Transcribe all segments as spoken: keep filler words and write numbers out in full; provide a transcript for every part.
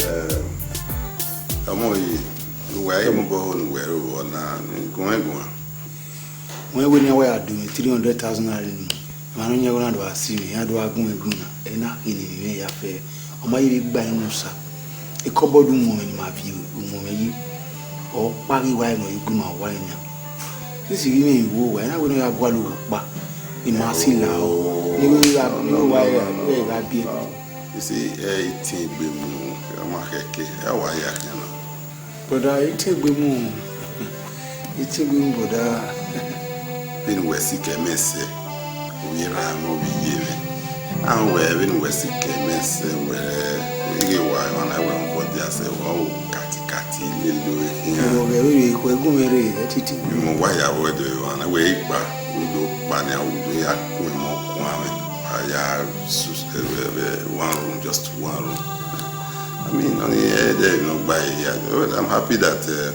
Eh, ọmọ yi, uwa i mobọ ho ne uwẹ ro vbọ na, guan guan. Wẹ wẹ ne a wa ya do mwẹ three hundred thousand naira ni, emwa ne ọ yan ẹghẹ na do gha si mwẹ, iran do gha gun mwẹ gun na, ẹ na khin ne emwi mwẹ ya fẹ. Ọ ma ye vbe gba ẹre ne Osa. Ekọbọdọ umwẹ ne ima viọ umwẹ yi, ọ kpa ghi wa ẹre ne ọ ye gu ima wa ẹre nian. Since vbe imẹ vbe uwu owa, ẹ na wẹ ne ọ ya gualọ owa ọkpa, ne ima si lahọ, ne I wẹ gha, ne I wẹ wa ẹre gha biẹ. You see, eh, itiẹn egbe mu, ọ ma khẹke, ẹ wa ya khian na. Brother, itiẹn egbe mu, itiẹn egbe mu, brother. Vbene uwẹ sikẹ mẹ sẹ, ovbi erha mwẹ, ovbi iye mwẹ. A wẹ vbene uwẹ sikẹ mẹ sẹ wẹ, ighe wa emwa na wẹ mu body asẹ, wa ru katikati lele ore khian. Ẹmwẹ ọghẹ vberriọ, ekhue gun mwẹ rre, ẹ titi. Imẹ wa ya vbe ẹdẹ emwa na wẹ ikpa, udo kpa nian, udo ya kun imẹ kuan mwẹ. A ya su, eh, eh, eh, one room, just one room. I mean, on the head, eh, no, by, yeah, well, I'm happy that, uh,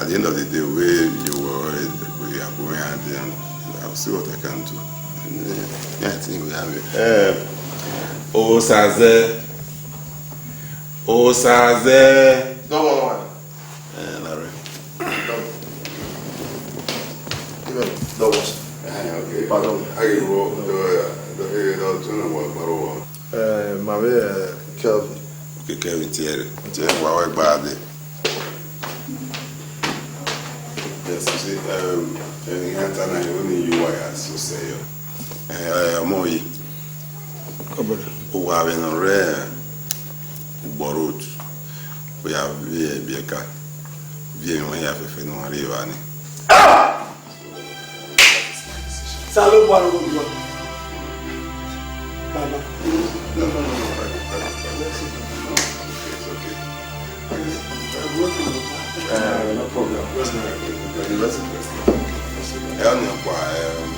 at the end of the day, we, you were, we are going out there, and I'll see what I can do. Yeah, I think we have it. Eh, Osaze. Osaze. Don't worry. Eh, Larry. Don't. Even don't watch. Eh, okay. Pardon. I will do, uh, the, the, the, the, uh, Eh, ma vbe, eh, Kelvin. Okay, Kelvin, Thierry. Thierry, wa wa gba de. Yes, you see, um, ẹni iran ta na, you only you why I so say yo. Eh, eh, ọmọ yi. Kobolo. Uwa vbe nọ rre Ugbo Road. Uya vbe biẹ ka. Viẹ emwi ya fẹfẹ ne uwa rri evba ni. Osanobua ne ọ ghe oduwa. Baba. No, no, no, no, no, no, no, no, it's okay. Uh, no problem. Ẹ ọnii ọkpa, um,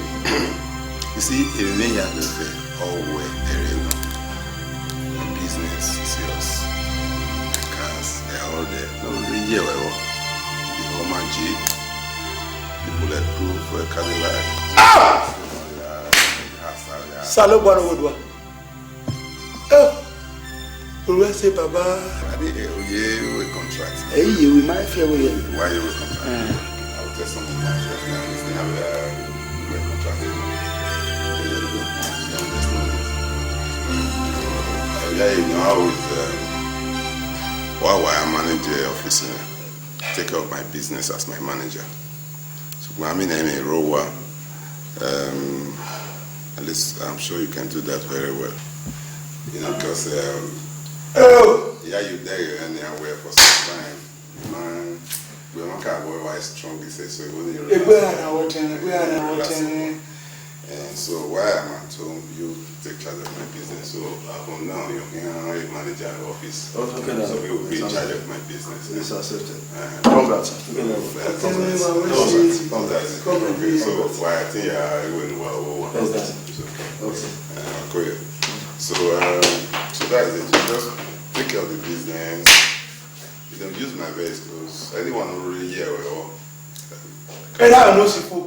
you see, emwi ne I ya fẹfẹ, ọ wẹ ẹre nọ. My business is yours. My cars, they are all there. No, they hear well. The Hummer Jeep, the Bulletproof, uh, Cadillac. Ah! Osanobua ne ọ ghe oduwa. Eh, Olua sẹ, Baba. I think, eh, oye, we contract. Eh, ye, we might fear we. Why you contract? Eh. I will tell something about your friend. This thing have, uh, we contract. Yeah, you know how it's, uh, why, why I manage the office, uh, take care of my business as my manager. Ṣùgbọ́n àmì náà mi ro wa. Um, at least I'm sure you can do that very well. You know, 'cause, um, oh, yeah, you there, you anywhere for some time. Man, we want to avoid why strong, he says, so you only Egbe ara na wọ tẹnrẹn, egbe ara na wọ tẹnrẹn. And so while I'm at home, you take charge of my business. So, uh, from now, you can a manager of office. Okay, okay, so you will be in charge of my business. It's accepted. Uh, congrats. Uh, congrats. Congrats. Congrats. Okay, so, why I think, uh, you will know what, what, what. Congrats. It's okay. Okay. Uh, okay. So, um, so that's it. You just take care of the business. You don't use my vehicles. Anyone who really hear, well, Ẹ dá ọ̀nà òsì fún.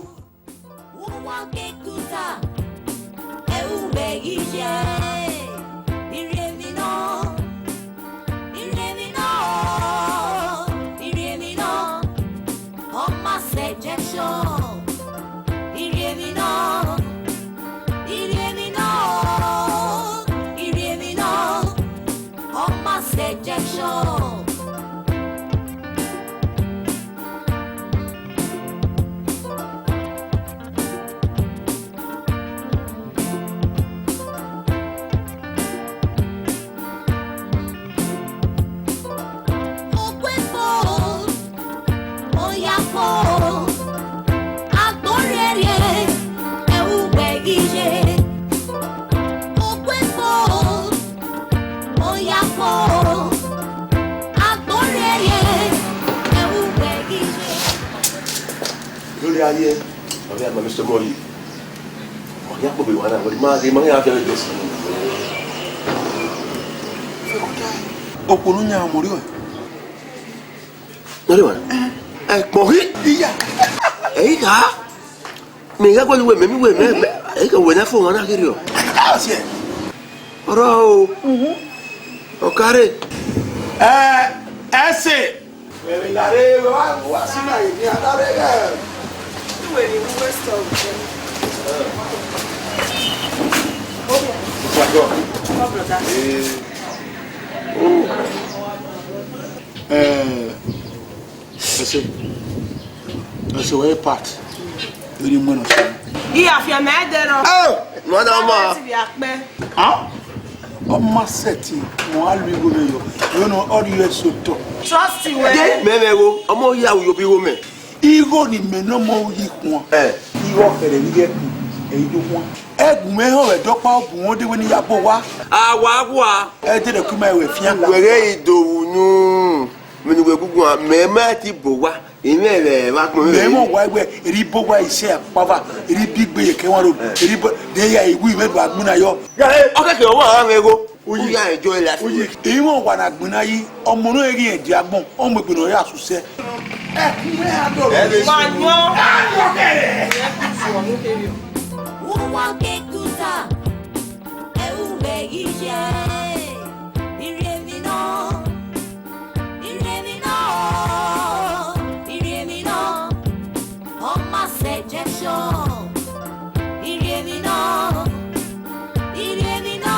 Uwa ke kuta, ẹ u vbe ghi ye, irhiemwi nọ, irhiemwi nọ, irhiemwi nọ, ọ ma sẹ junction, irhiemwi nọ, irhiemwi nọ, irhiemwi nọ, ọ ma sẹ junction. Oya fo, agbọn rhiẹrhiẹ, ẹ u wẹ ghi ye. Okue fo, oya fo, agbọn rhiẹrhiẹ, ẹ u wẹ ghi ye. Lórí ayé, ọ̀rẹ́ àgbà mi sọmọ yìí. Ọ̀rẹ́ àpò mi wà náà, wọ́n ti máa dé, máa ń yà á fẹ́ lójú ọ̀sán. Okponu yan ọmọ rẹ. Nọ rre wa. Ẹkpọghi. Iya. Ẹi gha. Mẹ gha gualọ wẹ mẹ, mẹ wẹ mẹ, mẹ, ẹi gha wẹ na fo wan na kherriọ. Ọsiẹ. Ọrọ o. Ọkare. Ẹ, ẹse. Wẹ vbe la rre, wẹ wa, wa si na ye ni a da rre ghẹ. Iwe ni wẹ sọ. Come, brother. Eh. Ẹse, ẹse wẹ part. Eri mu ẹn ọsẹ. Iya fiẹ mẹ dẹ rọ. Oh, mother ma. Ti via kpẹ. Ah? Ọ ma sẹtin, ọ gha lu igho vbe yọ. You know, all you so tọ. Trust you, eh? Mẹ mẹ gho, ọmọ ya uyo bi gho mẹ. Igho ni mẹ ne ọmọ yi khuan. Eh. Igho fẹrẹ ni ghẹ ku, ẹ i do khuan. Ẹgumẹ họn vbe dọkpa ọbun de wẹ ne I ya bọ owa. A wa wa. Ẹ dede ku ima ẹvbo fian. Wẹ ghẹ i do unu. Mẹ ne uwẹ guguan, mẹ ma ti bọ owa, imẹ vbe vbe agbọn mẹ. Mẹ mọ wa wẹ, eri bọ owa isẹ akpava, eri bi gbe ye kẹ wan ro, eri bọ, de ya iwu imẹ do agbọn na yọ. Ọ kẹkẹ ọmọ a mwẹ igho. Uyi. Uyi a enjoy life. Uyi. Imẹ wa na gbinna yi, ọmọ ne ọ ghi ẹn dia agbọn, ọ mu egbe ne ọ ya sẹ usẹ. Ẹ, mẹ a do. Ẹ lè sùn. Ma yọ. A yọ kẹrẹ. Uwa ke kuta, ẹ u vbe yi ye. Iremwi nọ, iremwi nọ, iremwi nọ, ọ ma sẹ rejection. Iremwi nọ, iremwi nọ,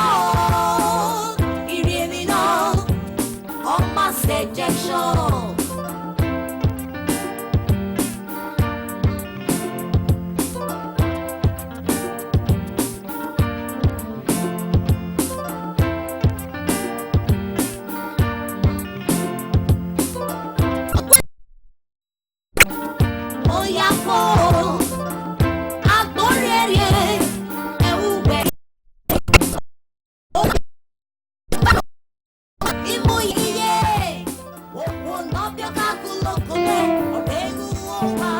iremwi nọ, ọ ma sẹ rejection. Oya fo, agbọn rhierhiẹ, ẹ u wẹ. Imu iye, okhuo ne ọ biẹ ọka gu loko mwẹ, ọ vbe ru owa.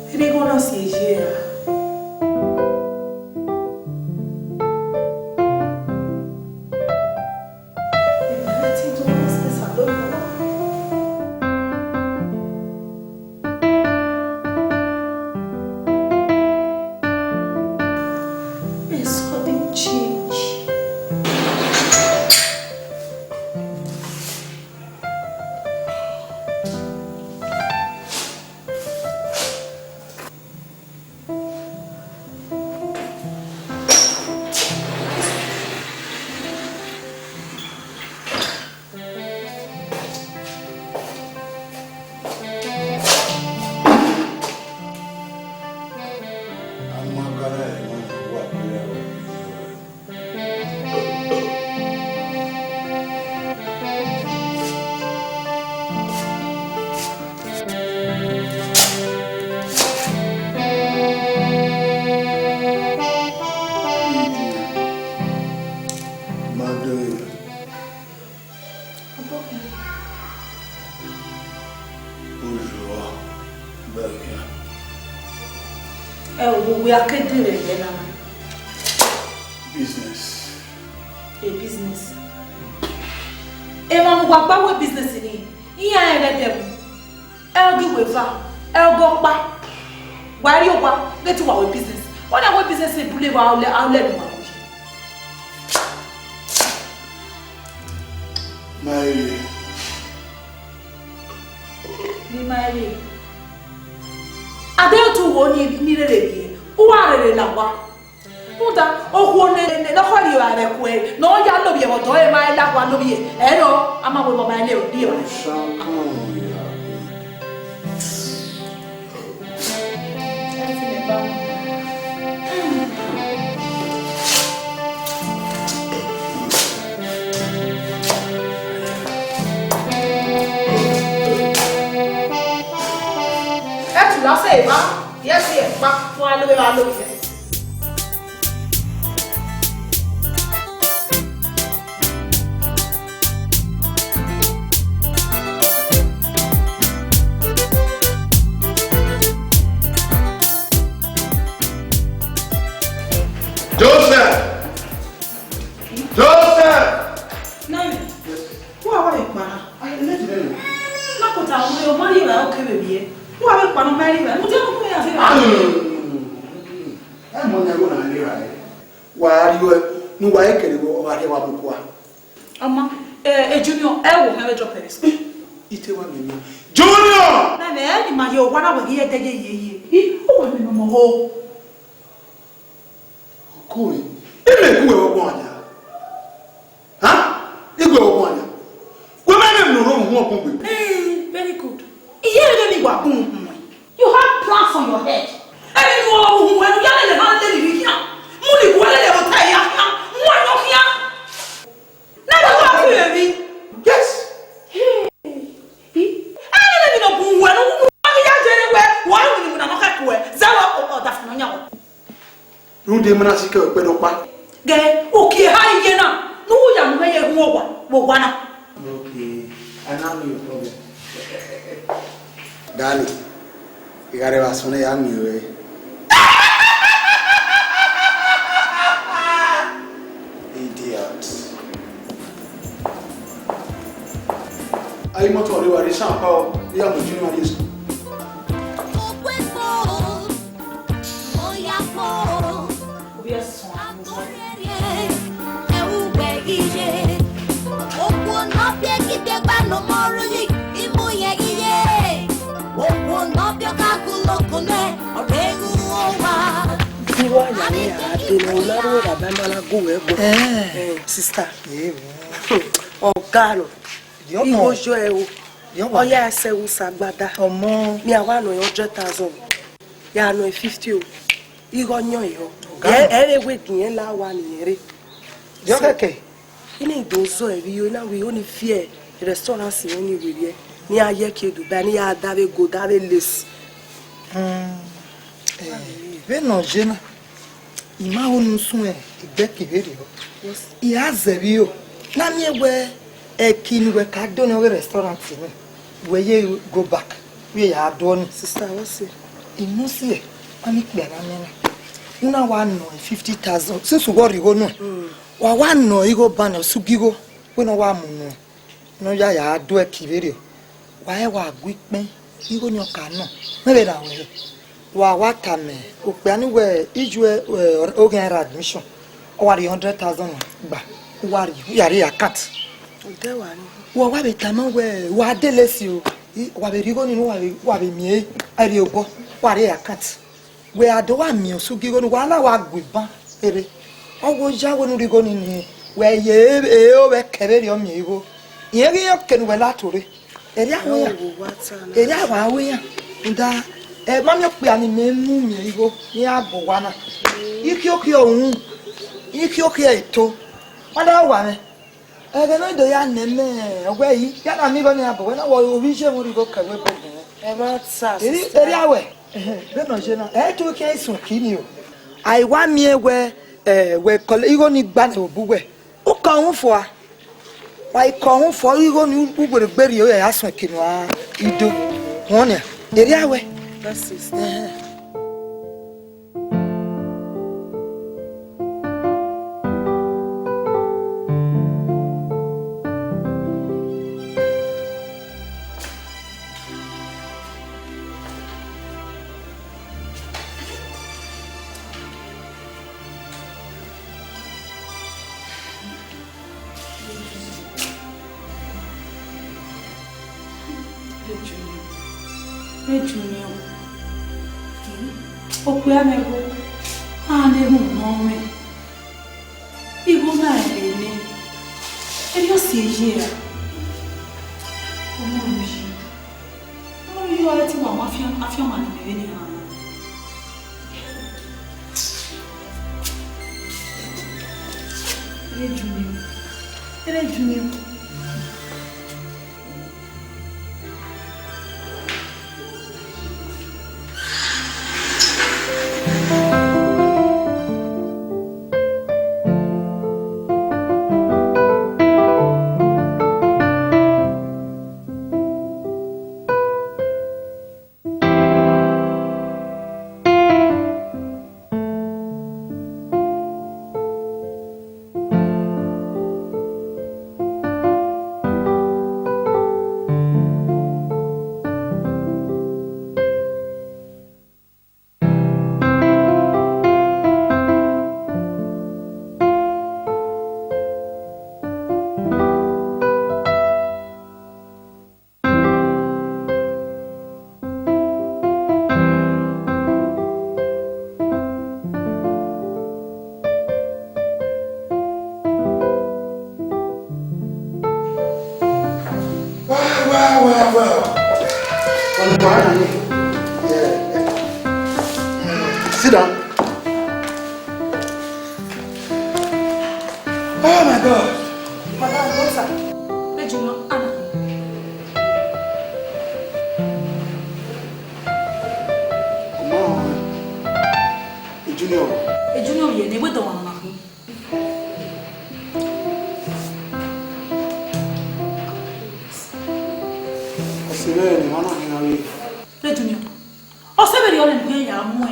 Vbene igho na si ye ra? A sudden change. Ẹ wo, wẹ a ke de vbe ẹghẹ na? Business. A business. Emwa ne uwa gba wẹ business ni, iran rẹn vbe ẹdẹ mu. Ẹ ghi wẹ eva, ẹ ghi ọkpa. Wa rrie owa, ghẹ te uwa wẹ business. Wẹ na wẹ business ni bule vbe a lẹ, a lẹ ne uwa wẹ. Ma rere. Ne ima rre. A deghẹ te uwẹ ni, ni rere rrie, u gha rere la owa. Rhunmwuda, okhuo ne, ne, ne ọ khọ rhie evbare kue, ne ọ ya lovbiẹ vbe ọdọ ẹre, ma la owa lovbiẹ, ẹ rọ, a ma wẹ vbe ọ ma le rhie evbare. That's it, ma. Yes, yes, ma. Wa lo, wa lo. Joseph! Joseph! Nani, uwa wa vbe kpara. Aye, lady nene. Na kota, uwẹ ọ ma rri evbare, ọ kevbe vbiẹ. Uwa vbe kpara, ọ ma rri evbare. Mu dia ne ọ kue ya vbe evbare. Ah, no, no, no, no, no, no. Ẹ mọ ne ẹvbo na rri evbare. Wa rri uẹ, ne uwa i kere vbe ọ gha rhie wa mu kua. Ọma, eh, eh, Junior, ẹ wo hẹn vbe drop ẹre. I te wa miẹn miẹn. Junior! Na mẹ, ẹ ni ma ye owa na wẹ ghi ẹdẹ ye ye ye. I, uwa mẹ ne ọmọ ho. Okori, imẹ gu ẹvbo ọgbọn ania. Ha? I gu ẹvbo ọgbọn ania. Wẹ ma nẹ emwi ne u rre uhunmwu ọkpọgbe. Eh, very good. Iye rẹ ni wa gun uhunmwu. You have plans on your head. Ẹni ne u rre uhunmwu ẹre, u ya lele na lele vbe khian. Mu ni gu lele vbe otọ ẹre khian. Mu ayọn khian. Na do wa ku emwi. Yes. Hey. Ẹnẹ ne emwi ne ọ bun uwẹ ne u ghi ya dee ne wẹ, wa winna iwinna ne ọ khẹ kuẹ, zẹ wẹ ọdafẹn nọ yan wẹ. Rhunmwuda emwa na sikẹ wẹ kpẹdẹ ọkpa. Gẹ, uki eha iye na, ne u ya mu mwẹ ye gun owa, vbe owa na. Okay, I now know your problem. Darling, I gha rhe vbe asọn ne ya miẹn ruẹ. Idiot. A i moto ọre wa rre isan akpa, ọ, iran mu Junior rrie school. Ovbi ẹsọn. Okhuo ne ọ biẹ ghi degba ne ọmọ rhunmwuda, I mu yẹn ghi ye. Okhuo ne ọ biẹ ka gu lokun nẹ, ọ rre ru owa. Iwa ya ni a de ne u na ru erha ba ma na gu wẹ gbọ. Eh, sister. Ọga nọ. Igho yọ ẹ o. Ọ ya ẹsẹ ru sa gbada. Ọmọ. Mi a wa nọ hundred thousand. Ya nọ fifty o. Igho yọ yọ. Ẹ ẹ re we gi yẹn la wa ni yẹn re. Yọ kẹkẹ. Ina do zọ ẹre yo, ina wi oni fi restaurant ni werriẹ, ne iran ye ẹki Dubai, ne iran da vbe gold, da vbe lace. Hmm, eh, vbene ọ ye na, I ma ho ne u suẹn igbẹkẹ vberriọ. Yes. I ra zẹ vbe iro, na miẹn wẹ ẹki ne uwẹ ka do nẹ ọghe restaurant ni, wẹ ye go back, wẹ ya do ni. Sister, what's it? I mu si ẹ, ma miẹn ikpia na mẹ na. U na wa nọ fifty thousand, since uwẹ rhie igho nuẹn. Mm. Wa wa nọ igho banẹ, ọ sẹ ugi igho, wẹ ne ọ wa mu nuẹn, ne ọ ya ya do ẹki vberriọ. Wa rẹn wa gu ikpẹn, igho ni ọ ka nọ, mẹ vbe na wẹ rẹ. Wa wa tama okpia ni wẹ, iye, eh, oghian ra admission, ọ wa rhie hundred thousand gba, u wa rhie, u ya rhie account. Odẹ wa ni. Wa wa vbe tama wẹ, wa dele si o, I, wa vbe rhie igho ni, wa vbe, wa vbe miẹn ẹre, a rhie obọ, wa rhie account. Wẹ a do wa miẹn osugi igho ni, wa na wa gu iban rre. Ọ wo ya wẹ ne u rhie igho ni, ni wẹ ye e, e, o vbe kẹ vberriọ miẹn igho. Irẹn ghi rẹn okẹ ne uwẹ la to rre. Erriọ avbe iran, erriọ avbe iran, rhunmwuda ẹ ma miẹn okpia ne imẹ mu miẹn igho ne iran bu owa na. Ikhiokhi ọhun, ikhiokhi eto, ọ na wa mwẹ. Ẹghẹ ne ọ do ya nẹ mẹ, ọ wẹ yi, ya na miẹn igho ne iran bu owa na, wẹ ovbi iye mwẹ rhie igho kẹ wẹ bu owa. Ẹ ma ta, erriọ, sister. Erriọ avbe, vbene ọ ye na, ẹ i tu khian isuẹn ki ni o. A i wa miẹn wẹ, ẹ, wẹ kọlẹ igho ni gba ne obọ uwẹ. U kọ uhunmwu fua. Wa i kọ uhunmwu fua, igho ni u were gberriọ ya suẹn eke nua i do. Huọn nian. Erriọ avbe. That's it. Ẹhẹn. Junior, Junior, okpia mwẹ gho, a na erhunmwu ne ọ mwẹ. Igho na rre nẹ, erriọ si eye ra? Ọmọ mi, ọmọ mi, ọ te wa mu afian-, afianma ne imẹ vbe ne iran na. Erriọ Junior, erriọ Junior. Sit down. Oh my God. Madam, what's up? Come on. Junior. Junior, yeah, ne we don't want to. Ọ sẹ vbẹrẹ ne emwa na khian gha vbe. Re Junior, ọ sẹ vberriọ ne u ya mu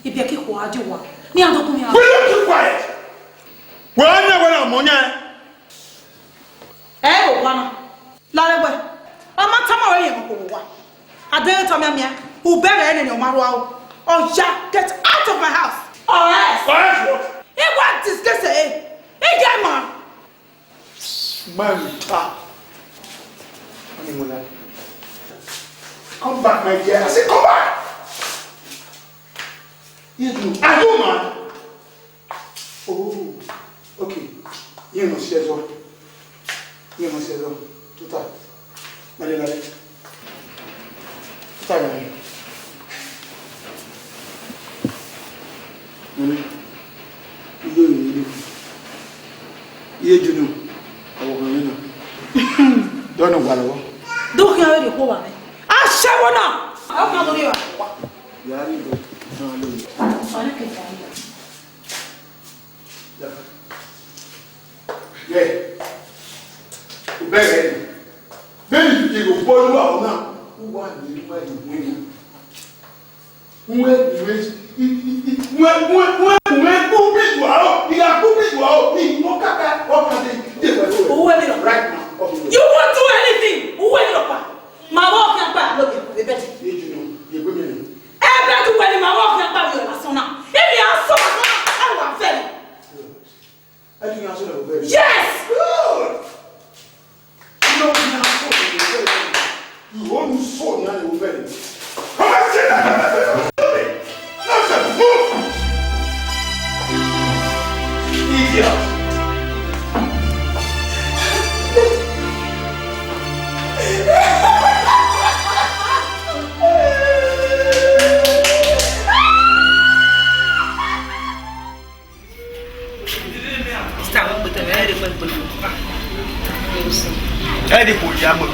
ibiẹka ikhuo a die owa, ne iran do gun iran. Will you keep quiet? Wẹ ọnii wẹ na mọ yan. Ẹ, owa na. Lare wẹ, ọ ma tama wẹ ye ẹmwẹ okhuo vbe owa. A deghẹ te ọ mianmian, ubẹghe ẹre nene ọ ma rhua o. Ọ ya, get out of my house. Or else. Or else what? Ẹ wa disgrace ẹre. Ẹ jẹ ma. Man, ta. Ani mo la. Come back, my dear. I say, come back. You do. Are you mad? Oh, okay. Iye nọ si ẹzọ. Iye nọ si ẹzọ. Tuta. Mare lare. Tuta mare. Mare. Iye oyi ni. Iye Junior. Ọwọ kan yẹn na. Dọnọ gbalọ. Do khian vbe rhie okhuo vbe amẹ. Aṣẹ́wó na. Ọ ma do rhie vbe amẹ. Ya ri do. Ọnii ke ta. Yeah. Ubẹghe ẹre. Vbene I rhie obọ ye uwa na, uwa ni uwa ye uwẹ na. Uwẹ, uwẹ, uwẹ, uwẹ, uwẹ, uwẹ, uwẹ, uwẹ, I gha kugbe aro, I gha kugbe aro, I nọ kaka, ọ ka de, de wẹ. Uwẹ ni rọ. Right now, ọ ni rọ. You won't do anything. Uwẹ ni rọ pa. Ma vbe ọkhian gba lobọ ebe ti. Ye Junior, ye gbe mi ni. Ebe ti wẹ ni ma vbe ọkhian gba vbe ọna sọna. Emi a sọ ọna sọna, a wa fẹ. Ẹ ti yan sọna vbe. Yes! Good! You know, you know, you know, you know, you know, you know, you know, Come and sit down. Nonsense. Move. Idiot. Sister, wẹ kpotọ, ẹ rhe kpẹkpẹ. Ẹ di kpo ya mo.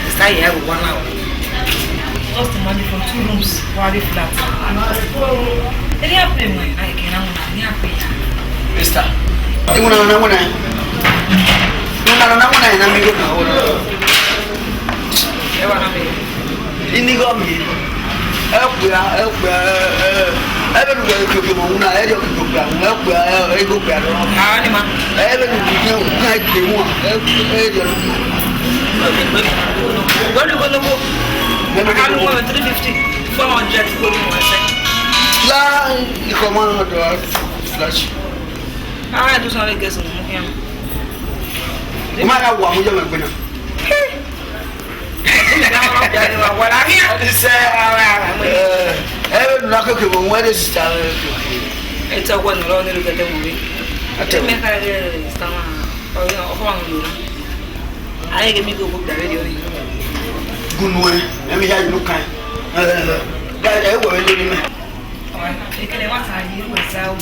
Sister, yeah, we want now. Just imagine for two rooms, one flat. Any happen, man? I can now. Any happen? Sister, you wanna know what I? You wanna know what I? Na mi go now. Ẹ wá na mi. Inigho mi. Ẹ kpia, ẹ kpia, ẹ, ẹ, ẹ vbe nu wẹ ke okpia mu na, ẹ jọ ke okpia mu, ẹ kpia, ẹ, ẹ go kpia nọ. Ah, ni ma. Ẹ vbe nu ke okpia mu, ẹ ke mu, ẹ, ẹ jọ. Go, go, go, go. Ẹ vbe nu. Aka lu mo three fifty, four hundred, go lu mo ẹsẹ. La, ikọ ma na do flash. Ah, do something get some money. Mo máa ra wà mú jẹ́ mọ̀ pé náà. Ẹ, ẹ bẹ nuna keke mo wẹ de sista. Ẹ tẹ ọgbọ nìrọ nílùú kẹtẹ mọ mi. Ẹ tẹ mọ. Ẹ mẹ ká ẹ sista ma. Ọyọ ọkọ wa mo lò náà. Ayé kemi kò gbogbo àbẹ di ọyọ. Gunu ẹ, ẹ mi ya ìlú kan. Ẹ ẹ ẹ. Ẹ wọ ẹ lórí mẹ. Ekele wa sa yi wẹ sa o.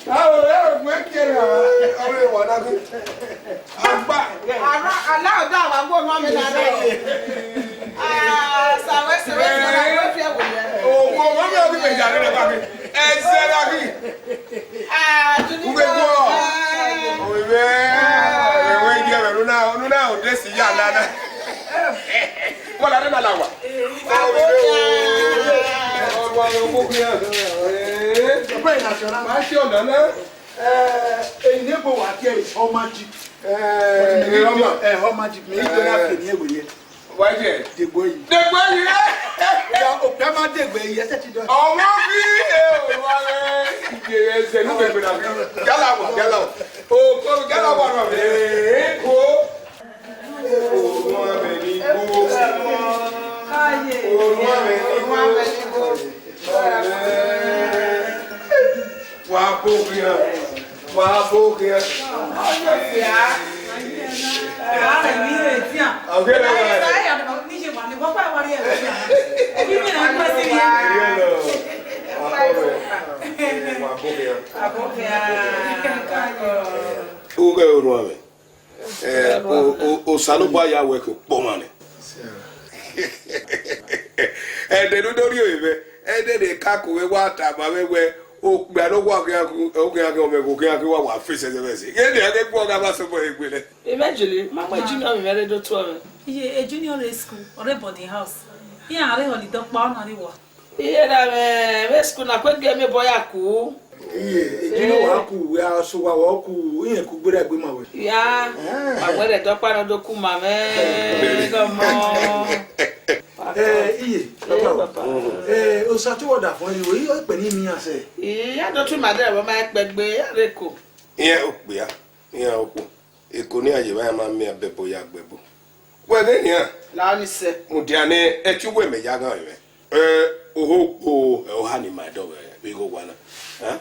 Ao, ẹ ò gu ẹkẹrẹ, ọmọ ẹwa na gbe. Agba. Ara, ala ọdọ àwa gbọ ọmọ mi na rẹ. Ah, sa wẹ, sa wẹ, sa wẹ, wẹ fi ẹwẹ yẹ. Owó ọmọ mi ọdún méjì àgbẹ̀ náà bá mi. Ẹsẹ̀ náà mi. Ah, Junior. Ugbe gbọ́. Òwe bẹ́ẹ̀, ẹ̀wọ̀n ìdí ẹ̀rọ ló náà, ló náà ò dé sí yà lánàá. Wọ́n ládé náà la wà. Ọgbọ́n yóò kó kí ẹ. Ẹgbẹ́ ìnàṣọ́nà máa ń ṣe ọ̀nà náà. Ẹ, èyí ní kò wá kí ẹ, ọmọ jì. Ẹ, ọmọ. Ẹ, ọmọ jì, mi ìjọ náà fè ní èwe yẹn. Wá jẹ. Dègbò yìí. Dègbò yìí. Ya, òpè máa dègbò yìí, ẹsẹ̀ ti dán. Ọmọ bí ẹ ò wá rẹ, ìjẹ ẹsẹ̀ ló bẹ̀rẹ̀ náà. Yálà wà, yálà wà. Òkò yálà wà rọ̀ rẹ̀. Èkó. Orun amẹ ni go. Orun amẹ ni go. Wa bo khian. Wa bo khian. Ọgẹdẹ wa. Wa bo khian. Ughe orun amẹ. Eh, o, o, Osanobua ya wẹ ke ukpọmwa nẹ. Ẹdẹ ne u do rhie mwẹ, ẹdẹ ne ka ko mwẹ wa tama mwẹ wẹ, okpia ne ọ wa khian, ọ khian khian, ọ mwẹ ghe khian khian, wa wa fẹsẹ ẹsẹ vẹsẹ. Ghẹ ne a ghe gu ọghe avbe asọbọ egbe nẹ. Imagine, ma mu Junior mwẹ rre do tuẹ mwẹ. Iye, e Junior rre school, ọ rre boarding house. Iran rre holiday ọkpa, ọ na rre wa. Iye na mwẹ, vbe school na, kue gie miẹn obọ ya ku. Iye, Junior wa ku, wẹ a sẹ owa, wa ku, iran ku gberra egbe ma wẹ. Ya, ma wẹ rẹ dọkpa nọ do ku ma mwẹ, gọmọ. Eh, iye, papa. Eh, osa te wọ da fọn yi, wẹ, ikpe ni mi ya sẹ. Iya do tu ma dẹ, wẹ ma kpẹ gbe, ya rre eko. Iran okpia, iran okpia. Eko ne iran ye evba, iran ma miẹn abẹbo ya gbe ẹbo. Wẹ ghe nian? La ni sẹ. Mudia ne ẹtin uwẹ mẹ ya ghan mwẹ. Eh, oho kpo, eh, oha ni ma dọ vbe igho owa na. Eh?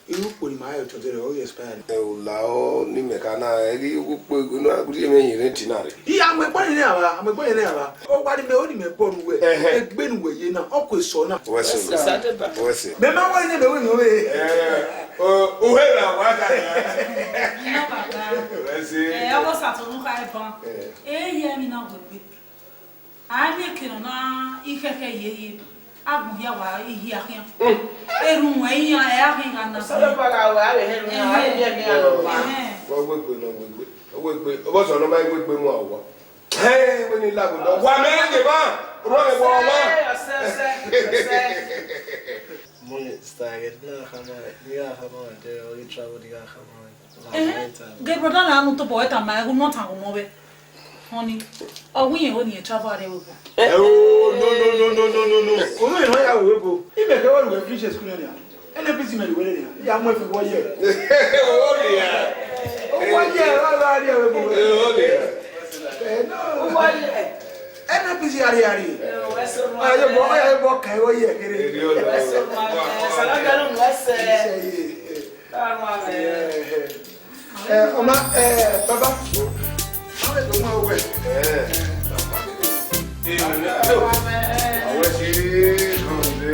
Irhu ukpo ni ma he otọ dẹrẹ, ọ ghi expire. Eh, u la ọ ni mẹ ka na, ẹ ghi wu kpo, no, a ghi mẹ yin rent na rre. Iya, a mu ẹkpọ yin ne a vba, a mu ẹkpọ yin ne a vba. Ọ wa ni mẹ, ọ ni mẹ bọ ru wẹ. Ẹhẹn. Egbe ne uwẹ ye na, ọ ku eso na. Wẹ sẹ. Wẹ sẹ. Mẹ ma wa ne mẹ wẹ mẹ wẹ. Eh, o, u he ra wa da. Ina baba. Wẹ sẹ. Eh, ọgọ sa to nu kha ẹban. Eh. Eh, ye mi na gbegbe. A miẹn eke nọ na, ikhẹkhẹ yeye, agbọn hia wa ihia khian. Mm. Erhunmwu ẹre iran, ẹ a khian gha na. Osanobua gha wẹ, a vbe hẹ erhunmwu, a vbe hẹ erhunmwu. Ẹhẹn. Wẹ wegbe nọ wegbe, wegbe, ọbọsẹ nọ ma wegbe mu owa. Hẹ, wẹ ni lagbo nọ. Wa mẹ ghe ma, rọ vbe wọ ma. Ọsẹ, ọsẹ, ọsẹ. Mummy, sister, I get no hammer, no hammer, they only travel the hammer. Eh, ghe brother na nu tobọ wẹ tama ẹghẹ nọ tan ghọmọ vbe. Honey, ọ wẹ irẹn ho ne irẹn travel rre vbe obo. Eh, oh, no, no, no. Unu irẹn ya vbe obo. Imẹ kẹ wẹ lu finish school na. N N P C mẹ lu wẹ na. Ya mu ẹfe wọ ye. Oh, yeah. Wọ ye, wa gha rrie vbe obo. Oh, yeah. Eh, no. Wọ ye. N N P C ari ari. Ayo bo, ayo bo ka wọ ye kere. Eri o. Wẹ sẹ ma, eh, sala galu wẹ sẹ. Ẹ, ẹ, ọma, ẹ, baba. Ọma, ẹ, ọma, ọwẹ. Ẹ, ọma, ẹ, ọwẹ ṣe é kàn dé.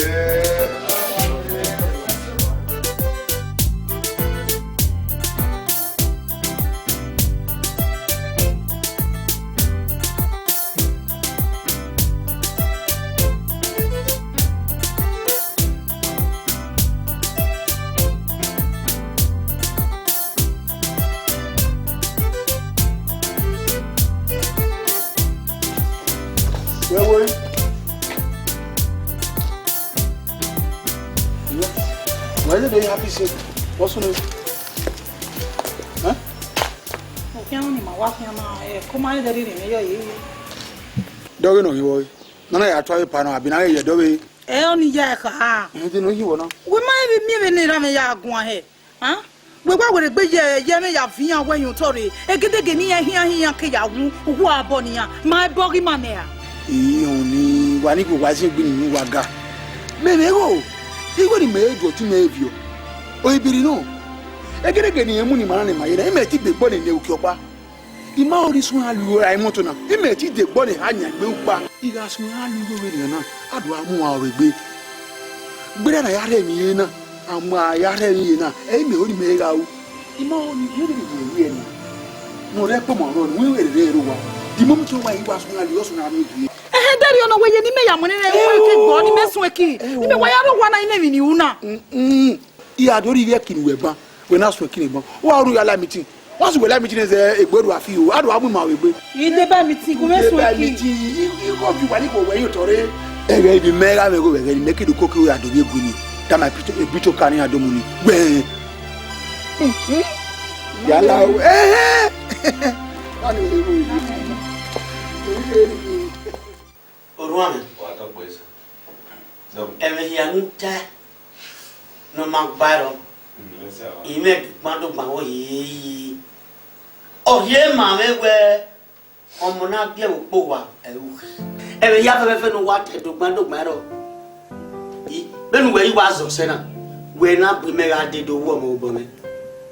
Wẹ wo? Wẹ dede happy say, what's your name? Huh? Okhian ni ma wa khian na, eh, ko ma dede rhie mwẹ yọ ye. Dọghe nọ ghi wọ. Nana ya tua epa nọ, abi na ghe ye dọghe. Ẹ, ọ ni ya kha. Ẹ, de nọ ghi wọ na. Wẹ ma vbe miẹn vbene erha mwẹ ya guan hẹ. Hẹn? Wẹ wa werriegbe ye, ye ẹmwẹ ya viọ iran wẹ hin otọ rre, egedege ne iran hian hian ke ya wu uwu abọ ne iran, ma ẹbọ ghi ma nẹ ra? Irẹn ni wa ni ghe owa zin egbe ni wa ga. Mẹ mwẹ igho, igho ni mẹ re du ọtẹn mwẹ viọ. Oyi biri nọ. Egedege ne irẹn mu ni ma na ne ma ye na, imẹ ti gbe egbe nene uki ọkpa. I ma ho ni suẹn a lu ra imoto na, imẹ ti degbe ne ha yan egbe ukpa. I gha suẹn a lu igho vbenian na, a do a mu aro vbe egbe. Gberra na ya rhie emwi ye na, a mu a ya rhie emwi ye na, ẹ i mẹ ho ni mẹ gha ru. I ma ho ni, ne I rhie ye ru ẹre na. Ne ọ rre ẹkpo ma rrọọ, ne uwẹ rere ẹre owa. The moment ọ wa, I wa suẹn a lu, ọ suẹn a rhie egbe. Ẹhẹn, de rriọ nọ wẹ ye ne imẹ ya mu nene ẹre, uwẹ ke gbọ ne imẹ suẹn ki. Ne imẹ wa ya rre owa na, imẹ emwi ni ru na. Mm-mm. I gha do rhie ivbi ẹki ne uwẹ ban, wẹ na suẹn ẹki ne ban. Wa ru ya la meeting. Wa su wẹ la meeting zẹ egbe ru afi o, a do wa mu ima vbe egbe. I deba meeting, gu mwẹ suẹn ẹki. I, I, I gho viọ uwa ni ghe wẹ hin otọ rre. Ẹghẹ ivbi mẹ gha mwẹ igho vbe ẹghẹ ne imẹ ke do koko ya do vbe egbe ni. Da ma bito, bito ka ne iran do mu ni. Wẹ. Yala o. Eh. Wa ni vbe egbe. Orhuanmwẹ. Wa tọ kpẹẹ, sir. Dọmọ. Ẹmwẹ hia ne u tae ne ọ ma gba ẹrọ. Mm, yes, sir. I mwẹ dogban dogban vbe ọ ye yi. Ọ rhie ma mwẹ wẹ ọmọ na biẹ vbe ukpo owa, ẹ i ru khin. Ẹmwẹ hia fẹfẹfẹ ne uwa tae dogban dogban ẹrọ. I, vbene uwẹ i wa zọ sẹ na, wẹ na bu imẹ gha dee do wu ọmọ vbe obọ mwẹ.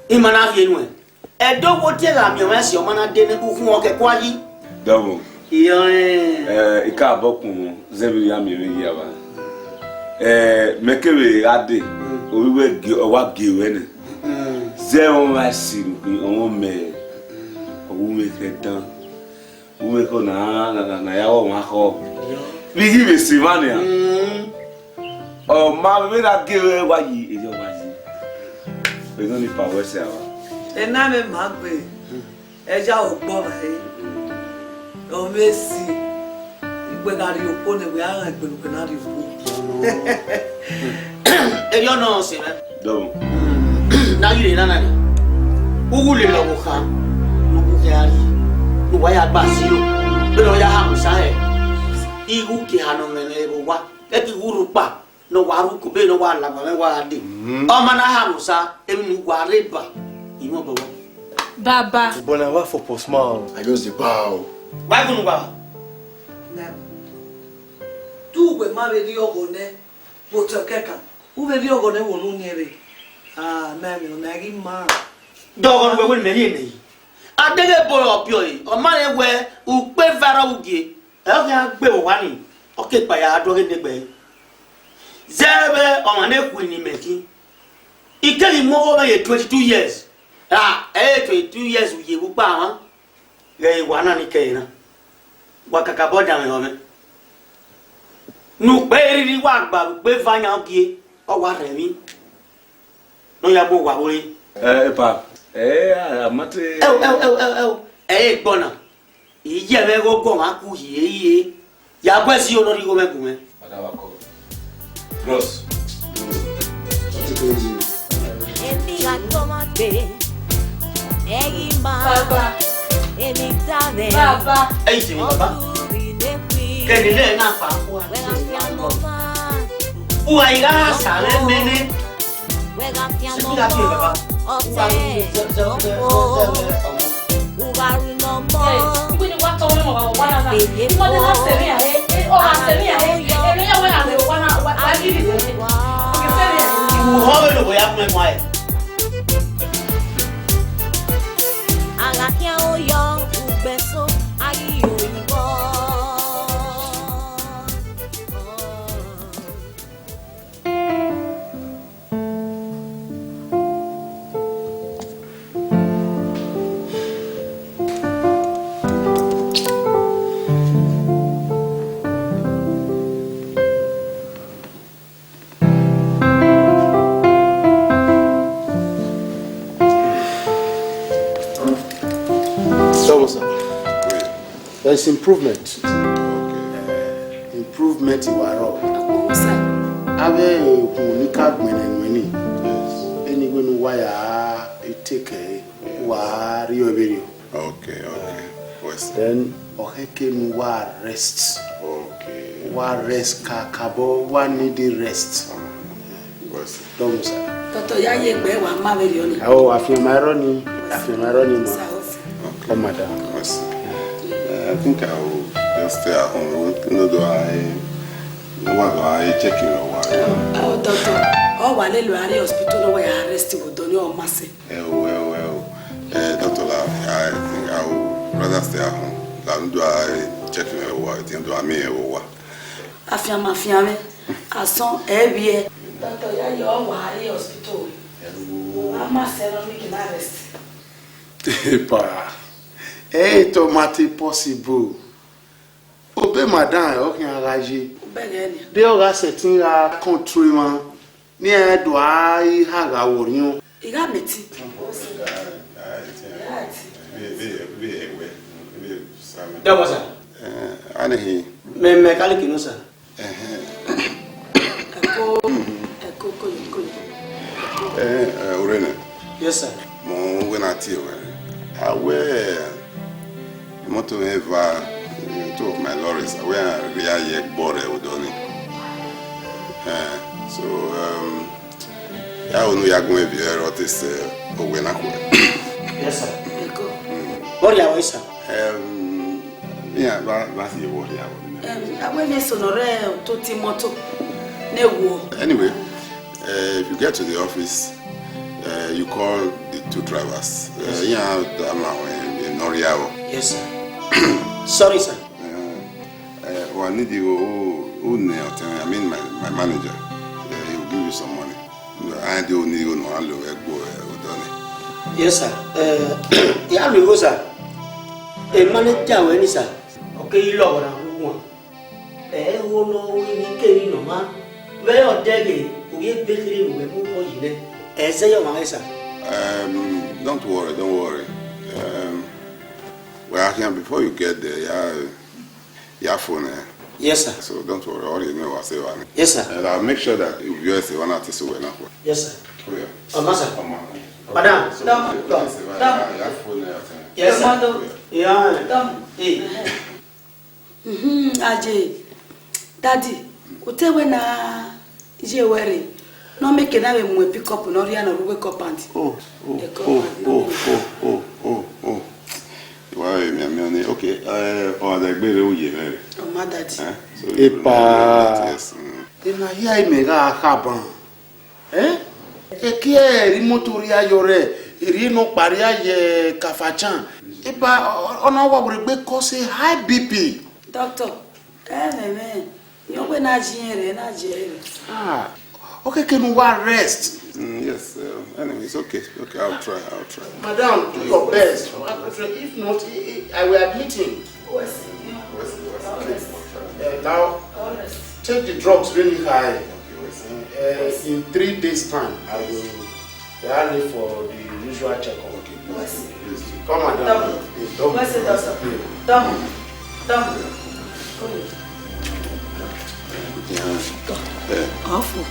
I ma na rhie nuẹn. Ẹdẹ wo tie gha miẹn ọmwa ẹse, ọ ma na dee ne ukhunmwu kẹkua yi. Dọmọ. Iyọnrẹn. Eh, I ka bọ kun zẹ vbe ya miẹn vbe yi ava. Eh, mẹ kevbe gha dee, mm, ovbi wẹ gie, ọ wa gie ruẹ nẹ. Mm. Zẹ ọmwa ẹse rhunmwuda, ọmọ mẹ, ọ wu mwẹ khẹ dan. Uwẹ ko na, na, na, na ya wọ wan khọ. Vbe I ghi vbe sẹ emwa nian. Mm. Ọ ma vbe na gie ruẹ wa yi, erriọ wa yi. Vbe nọ ni pa wẹ sẹ ava? Ena mwẹ ma gbe, ẹ ya ogbọ mwa re. Ọ mwẹ esi, I gbe gha rhie okhuo nẹ, wẹ a rhan egbe ne ugbẹn na rhie okhuo. Erriọ nọ sẹ mwẹ. Dọmọ. Na ghi rre nana ni, u wu lele ọvbokhan ne u wu khian rrie, ne uwa ya gba ziro, vbene ọ ya ha Musa hẹ, igho ke eha ne ọ mwẹ mwẹ vbe owa, ẹ ghi wu rhukpa ne ọ wa ru uko, vbene ọ wa la ọmwa mwẹ wa gha dee. Mhm. Ọ ma na ha Musa, emwi ne uwa rre ba, I mwẹ obọ ruẹ. Baba. But na wa for postman. I just dey bow. Wa gun uwa. Na, te uwẹ ma vbe rhie ọghọ nẹ, vbe otọ kẹkan, u vbe rhie ọghọ nẹ, wo ne u niẹn vbe? Ah, mẹ, mẹ, ọna ghi ma. De ọghọ ne uwẹ wẹ ne imẹ rhie nẹ yi? A deghẹ ebo ọre ọ biẹ ọre, ọ ma rẹn wẹ ukpẹ eva ẹre ọ gie, ẹ ọ khian gbe vbe owa ni, ọ ke kpa ya do ghe ne egbe ẹre. Zẹ vbe ọmwa ne khui ne imẹ khin, I keghi mu ọghọ mwẹ ye twenty two years. Ra, ẹ i re twenty two years u ye vbe ukpa mwa. Ghẹ wa na ni kẹre na, wa kakabọ danmwehọ mwẹ. Ne ukpẹ rhirhi wa gba vbe ukpẹ eva yan gie, ọ wa rhẹ emwi ne ọ ya mu owa vbore. Eh, epa, eh, a, a ma te. Ẹo, ẹo, ẹo, ẹo, ẹo, ẹ i re egbe ọna. I ye mwẹ ghe ogo mwa ku hie hie. Ya gu ẹse iro ne ọ rhie igho mwẹ gu mwẹ. Madam Akọ. Bros. Èmi gha tọmọ gbe, ẹ ghi ma. Baba. Èmi ta mẹ. Baba. Ẹ yi tèmi, baba. Ọkùnrin lè pin. Kẹ́ni lẹ́ẹ̀ náà pa á fún wa. Wẹ́n á fi àmọ́ bá. Uwa i gha sa rẹ mẹnẹ. Wẹ gha fian nọ mọ ọtẹn ọkọ. Uwa ru nọ mọ. Uwọ vbe lobọ ya kpẹn kpẹn ẹre. A gha khian oyọ ugbẹn so, a ghi yo igho. Double, sir. There is improvement. Okay. Improvement in our road. Avbe okhuo ni ka gbẹnnẹ nuẹn ni. Yes. Eni wẹ ne uwa ya take, wa rrie vberriọ. Okay, okay. West. Then, ọ khẹke ne uwa rest. Okay. Wa rest kakabọ, wa need rest. West. Double, sir. Doctor, ya ye egbe wa ma vberriọ ni. Ao, afianma ẹrọ ni, afianma ẹrọ ni ma. Sa ofu. Come, madam. Yes. Uh, I think I will just stay at home. No, do I, no, what do I check in or what? Oh, doctor, ọ wa lele a rrie hospital, no, we arrest you, don't you, ma se. Eh, well, well. Eh, doctor, I, I think I would rather stay at home. La, do I check in or what? Do I mean or what? Afianma, afianma. Asọn, ẹ vbiẹ. Doctor, ya ye ọ wa rrie hospital. Wa ma sẹ nọ, make him arrest. Epa, ẹ i te ọ ma te possible. Obọ madam ọ khian gha ye. Obọ ghẹ nia. De ọ gha sẹtin gha control emwa, ne iran do a i ha gha wọ orhiọn. I gha meti. Dọbọ, sir. Eh, anẹhi. Mẹ mẹkanik nọ, sir. Ẹhẹn. Ẹko, ẹko, koyo, koyo. Eh, eh, Urena. Yes, sir. Mẹ wẹ na tie wẹ. A wẹ, imọto mwẹ eva, two of my lorries, a wẹ iran rhia ye ẹgbọ rẹ odọ ni. Eh, so, um, ya unu ya gun ẹvbi ẹre ọ te sẹ owẹ na khuẹ. Yes, sir. Ẹko. Vbọ rhia wẹ, sir? Um, yeah, va, va si vbọ rhia wẹ. Um, a wẹ vbe eso ne ọ rre ototọ imọto ne wo. Anyway, uh, if you get to the office, uh, you call the two drivers. Uh, iran da ma wẹ ne ọ rhia wẹ. Yes, sir. Sorry, sir. Uh, uh, wa need you, who, who ne ọtẹn, I mean my, my manager. Uh, he will give you some money. Rẹn de oni igho ne ọ ra lo vbe ẹgbo odọ ni. Yes, sir. Eh, I ya lo igho, sir. Emanager ruẹ ni, sir. Ọ keghi lọghọ na gu wan. Ẹ ho ne ọ ru emwi kemwi ne ọ ma. Vbe ọ dẹghe, ovbi ebe kherhe ne uwẹ mu obọ yi nẹ. Ẹ zẹ ye ọmwa mwẹ, sir. Um, don't worry, don't worry. Um, well, I can, before you get there, yeah, your phone, eh? Yes, sir. So don't worry, all you know, I say one. Yes, sir. And I'll make sure that you guys say one artist will not. Yes, sir. Oh, yeah. Ọma, sir. Ọma. Madam. So, Dam. Dam. Your phone, eh? Yes, sir. Dam. Yeah. Dam. Eh. Mhm, Aje. Daddy, u te wẹ na ye wẹ rre, ne ọ make na vbe mu pick up ne ọ rhia ne ọ rre wake up and. Oh, oh, oh, oh, oh, oh, oh, oh. Wa vbe miẹn miẹn ọnii. Okay, eh, ọ gha da egbe rre, u ye mwẹ rre. Ọma, Daddy. Eh? So, Epa. Yes, mm. Emwa hia imẹ gha khaban. Eh? Ekiẹ, erha imoto rhia yọ rre, erha nọkpa rhia ye Kafanchan. Epa, ọ, ọ na wa wẹ egbe cause high B P. Doctor, ẹ mwẹ mwẹ, yọ wẹ na ji ẹre, na ji ẹre. Ah, okay, can you rest? Mm, yes, uh, anyway, it's okay. Okay, I'll try, I'll try. Madam, do your best. If not, I, I, I will admit him. West. West, West. Uh, now, take the drugs really high. Okay, West. Uh, in three days' time, I will, I will for the usual checkup. Okay, please, please do. Come on, down. Double. Please, double. Where's the doctor? Double. Double. Come here. Yeah. Eh. Awful.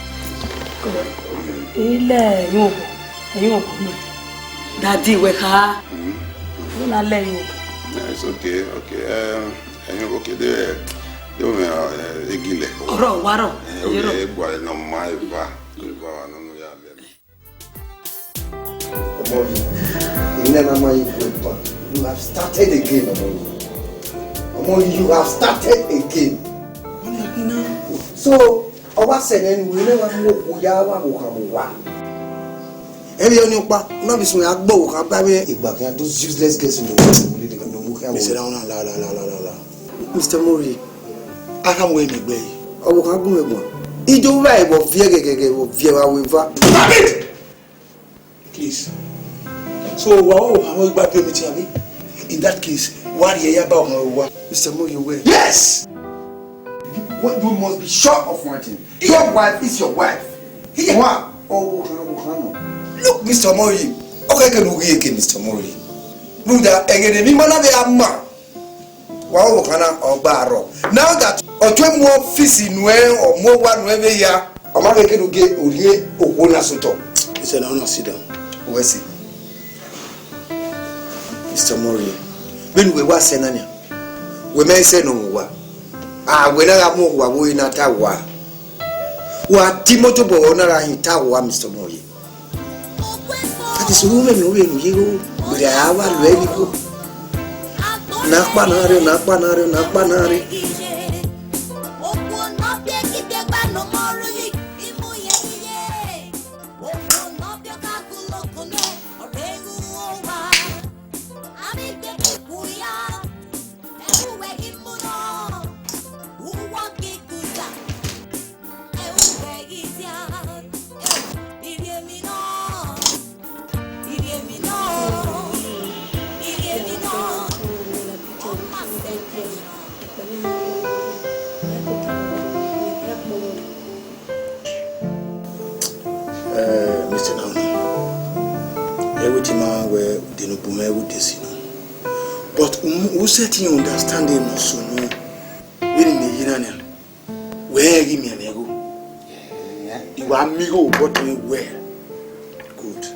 Ilé yóò bọ̀, yóò bọ̀ mọ́. Dadi wẹ ha. Mm. Ó na lẹ yóò. Yeah, it's okay, okay. Um, ẹ̀yin okay, de, de o mẹ, eh, egilẹ. Ọ̀rọ̀ wa rọ. Eh, o ye gba nọ ma eva, eva wa nọ ya lẹ. Ọmọ yìí, èmi náà máa yí fún ẹ tán. You have started again, ọmọ yìí. Ọmọ yìí, you have started again. Wọ́n ní akínná. So, ọwọ́ àṣẹ náà ni wọ́n náà wá mú òkú yá wá wò kàn wò wá. Ẹ bí ọ ní pa, náà bí sùn yà gbọ́ wò kàn bá mi. Ìgbà kan, those useless girls in the world, we need to know who can. Mister Laona, la, la, la, la, la, la. Mister Mori, a kàn wọ ẹmẹ gbẹ yìí. Ọwọ́ kan gún ẹ̀gbọ́n. Ijó wúrà ẹ̀wọ̀ viẹ gẹ̀gẹ̀gẹ̀, ẹ̀wọ̀ viẹ wa wé va. Stop it! Please. So, wa o, àwọn ìgbà bí omi ti àbí? In that case, wá rí ẹyà bá ọmọ wa. Mister Mori, you well? Yes! What you must be sure of one thing. Your wife is your wife. Wa, ọwọ́ kan, ọwọ́ kan nọ. Look, Mister Mori. Okay, can we again, Mister Mori? Brother, ẹgẹdẹ mi mana be ama. Wa wo kana ọgba arọ. Now that ọtue mu ọfisi nuẹ, ọ mu owa nuẹ vbe ya. Ọ ma keke do ge orhie okhuo na sotọ. Mister Laona, sit down. Wẹ si. Mister Mori, vbene uwẹ wa sẹ na nian, wẹ mẹ sẹ ne ọ wa. A wẹ na gha mu owa vbe ore na ta wa. Wa di imoto bọ na gha hin ta wa, Mister Mori. Suru vbene u vbe ru ye igho, wẹ gha wa lu ẹre igho. Ne a kpa na rre, ne a kpa na rre, ne a kpa na rre. Eh, Mister Naomi, everything ma wẹ ude ne u bu mwẹ, ẹre ude si nọ. But u, u sẹtin understand nọ sunu. Vbene imẹ ye na nian, wẹ rẹn ghi miẹn mwẹ igho. I wa miẹn igho vbe ọtẹn mwẹ well. Good.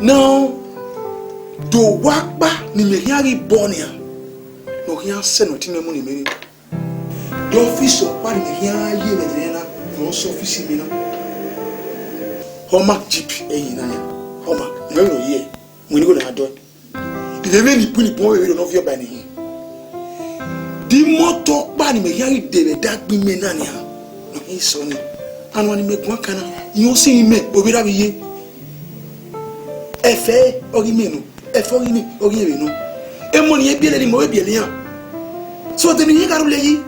Now, do owa ọkpa ne imẹ khian ghi bọ nian, ne ọ khian sẹ ne ọtẹn mwẹ mu ne imẹ rre. De ọfisi ọkpa ne imẹ khian ye vbe ẹdẹnẹrẹ na, ne ọ sẹ ọfisi mwẹ na. Hallmark jeep ẹre na nian. Hallmark, mwẹ vbe nọ ye, mu igho na dọe. Ivbe vbene ibun ibun ọvbehe ne ọ viọ ba ne hin. De imọto ọkpa ne imẹ khian ghi de vbe ẹdẹ agbọn imẹ na nian, ne ọ khian sẹ ọnii. Anua ne imẹ guan kan na, irẹn ọsẹ imẹ, ovbi erha vbe iye. Ẹfe ọghe imẹ nọ, ẹfe ọghe imẹ, ọghe irẹn vbe nọ. Emọ ne irẹn biẹlẹ ne imẹ vbe biẹlẹ iran. So, de ne irẹn gha rhulẹ yi?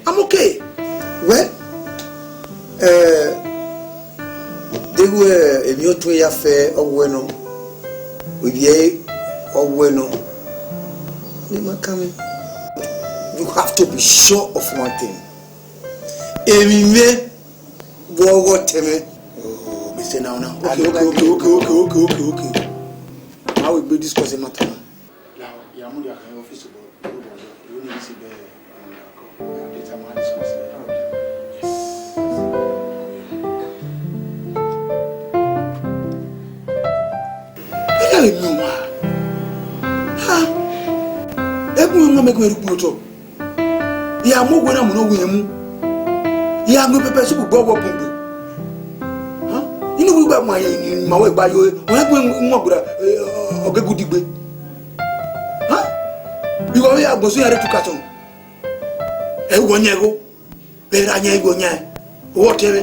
I'm okay. Well, eh, deghẹ emwi otue ya fẹ ọwẹ nọ, ovbi ẹre ọwẹ nọ, ne ma kan mwẹ. You have to be sure of one thing. Emwi mwẹ vbe ọghe ọtẹn mwẹ. Oh, Mister Naona. Okay, okay, okay, okay, okay, okay, okay, okay. Ma vbe egbe discuss matter na. Now, ya mudia khan office, but you don't need to be, um, later ma discuss it. Yes. Ẹ na vbe miẹn ọmwa. Ha! Ẹkun mwẹ ma mẹ gun ẹre ukpọn otọ. Ya mu owa na mu ne ọ wu irẹn mu. Ya mu pepper soup gbe ọghe ọbun gbe. Ha? Inu wẹ igba ma, ma wẹ gba yo, ọ ya gun ẹre mu ọgura, eh, ọ ghe gu digbe. Ha? Igho vbe ya gbọnsin ya rre two carton. Ẹ wọ yan igho. Vbe ra yan igho yan. Owọ tẹmwẹ.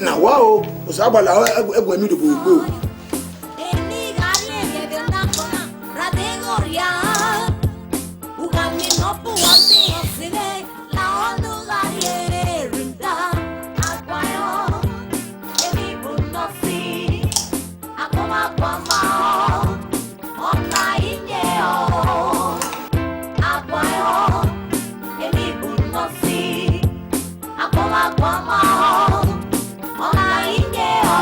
Na wa o, Osanobua la ẹguẹn mi do gbe o. Eni gha rrie ẹvbo na kọna, ra deghẹ ọ rhia. U gha miẹn ne ọ bu uwa ọse ọse mwẹ, la ọnii u gha rrie rhunmwuda aguaẹn, emwi bu nọ si, agbọn ma guan ma ọ, ọ na i ye ọ, aguaẹn, emwi bu nọ si, agbọn ma guan ma ọ, ọ na i ye ọ,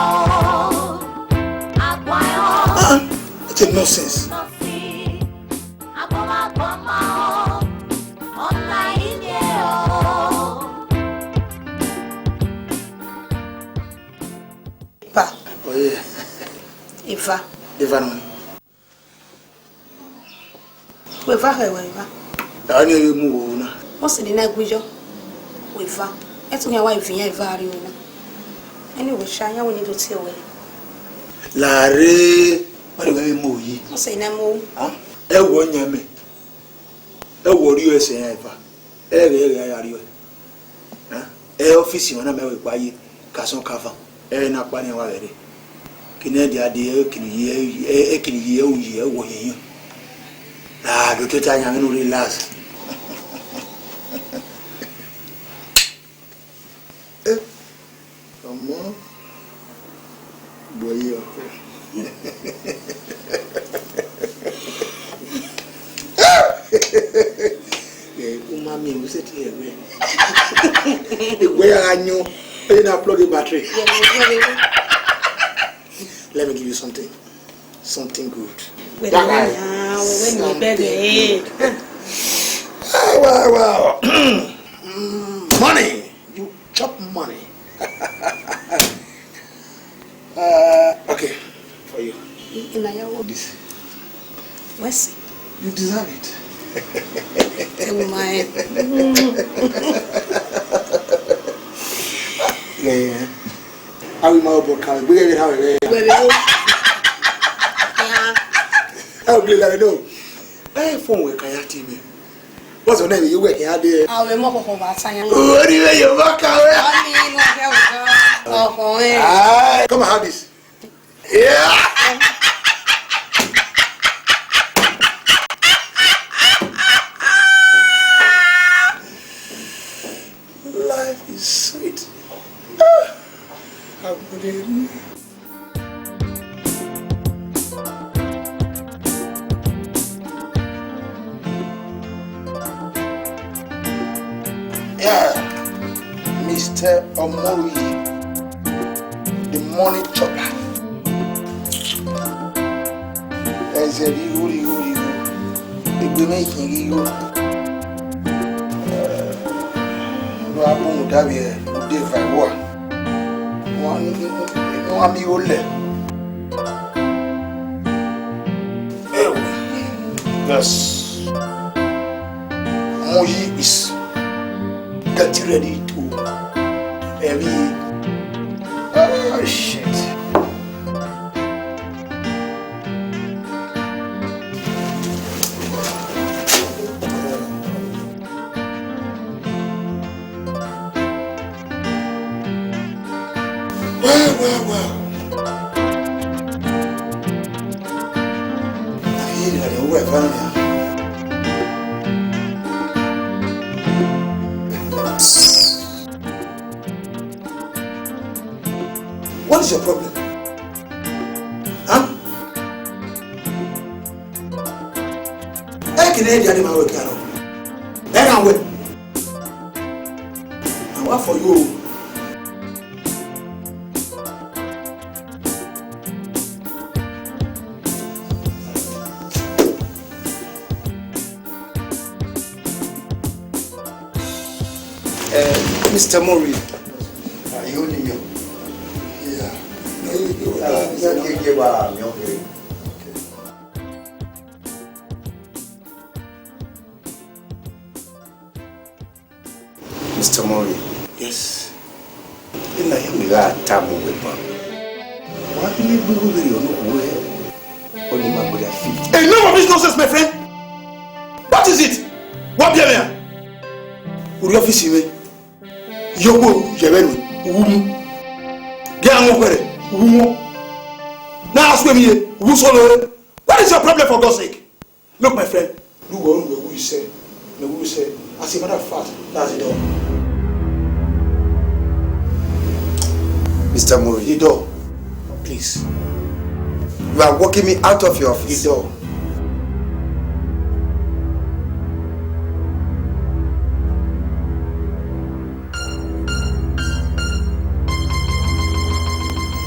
aguaẹn. Ah, that's a nonsense. Pa. Oye. Eva. Eva nọ. Wẹ eva khẹ wẹ eva. Ani ẹ mu wo na. Wọ́n sì ní náà gbíjọ́. Wẹ eva. Ẹ tún yẹn wá ìfìyàn eva rí wẹ náà. Anyway, ṣá, yẹn wẹ ní do tiẹ̀ wẹ. Láàárẹ̀, wọ́n lè wẹ́ mu òye. Wọ́n sì ní náà mu. Ah, ẹ wọ ọyàn mẹ. Ẹ wọ rí ẹsẹ̀ yẹn eva. Ẹ rẹ, ẹ rẹ, ẹ rẹ, ẹ rẹ. Ẹ ọfisi wọn na mẹ wẹ gba ye, ka sọn ka van. Ẹ na kpa ni wa vbe rre. Kene dia de, ẹ kini ye, ẹ, ẹ kini ye, ẹ u ye, ẹ wọ ye yan. La do tota yan no relax. Eh, ọmọ, bọyọ. Eh, u ma miẹn, u sẹtin rẹn wẹ. Egbe ya gha yan, ẹ na plug in battery. Yeah, yeah, yeah, yeah. Let me give you something. Something good. Wait, that guy. Something good. Ah, wow, wow. Mm, money. You chop money. Uh, okay, for you. This. Mercy. You deserve it. Tell me. Yeah, yeah. How we mau bọ ka we gbe ha we. Wẹ vbe o. Ẹ, o gele la no. Ẹ, phone wẹ ka ya tie mẹ. What's your name? You work here there. Awe mo koko ba tanya. Ori vbe ye ma ka wẹ. Ami mo ke o. Ọkùnrin. Ah, come and have this. Yeah. Life is sweet. Ah, I wouldn't. Yeah, Mister Omori, the money chopper. Ẹzẹ rhirho, rhirho, rhirho. Egbe mwẹ khin rhirho. Wa bu mu davbe ude eva ẹvbo a. Wa, wa miẹn igho lẹ. Yes. Moyi is getting ready to, eh, be, oh, shit. Well, well, well. Aye, la de uwa eva na. What is your problem? Huh? Ẹ kene ẹ dia de ma wẹ karo. Ẹ na wẹ. Awa for you. Eh, Mister Mori. Ah, you need me. Yeah. No, you, you, uh, you, you, you, uh, okay. Mister Mori. Yes. Ena ya mi gha tama uwẹ ban. Wa ghi ne gbe uwẹ vberriọ ne okhuo hẹ, ọ ni ma gberra fit. Enough of this nonsense, my friend. What is it? Wa biẹ mwẹ a? Urri ọfisi mwẹ. Ye okhuo ye ẹvbo ẹre, u wu mu. Gie a wọn khuẹrhẹ, u wu wọn. Na a suẹn emwi ye, u wu solo re. What is your problem, for God's sake? Look, my friend, do what you say. As a matter of fact, that's the door. Mister Mori. The door. Please. You are walking me out of your office. The door.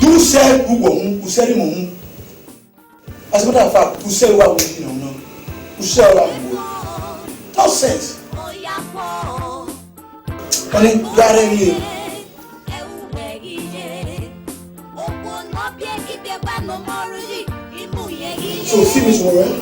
You said who go home, who said him home. As a matter of fact, who said what we, you know, who said what we. Nonsense. Honey, you are ready. So, see this one, right?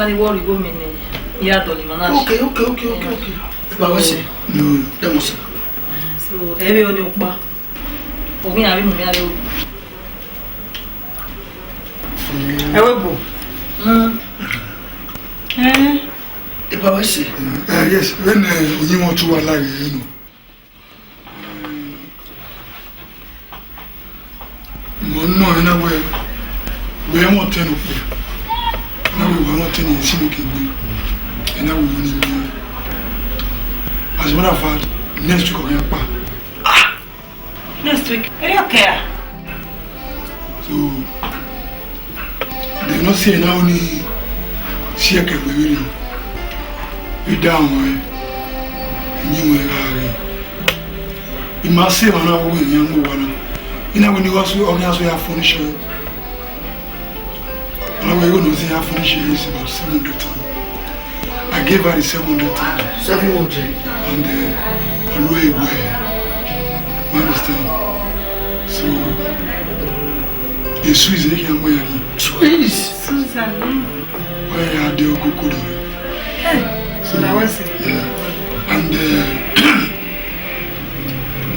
sani wọ rhie igho mẹ ne I ya dọlọ emwa na. Okay, okay, okay, okay, okay. Ba wẹ sẹ. No, that was it. So, ẹ vbe ọni ọkpa. Ọ ghi ya vbe mu mẹ aro. Ẹ wẹ bo. Mm. Eh. Eba wẹ sẹ. Eh, yes, when, eh, oyin wọn tun wa la rre, you know. Mo nọ ẹ na wẹ, wẹ wọn tẹn okpia. Na wẹ wẹ wọn tẹn ni si no ke gbe. Ẹ na wẹ ni mi. As a matter of fact, next week ọ ghi kpa. Next week. Ẹ yọ kẹ a. So, de no si ẹ na ni si ẹkẹ gbe vberriọ. Ida wọn ẹ, eni wọn ẹ gha rre. I ma sẹ emwa na vbe iran mu owa na. I na wẹ ne igho ọghe iran so ya furnish ẹre. Ọna wẹ igho ne ọ zẹ ya furnish ẹre is about seven hundred thousand. I gave her the seven hundred thousand. Seven hundred. And, uh, I know it well. You understand? So, the Swiss, they can wear it. Swiss. Susan. Where are the Okokoro? Hey, so, so that was it. Yeah. And, uh,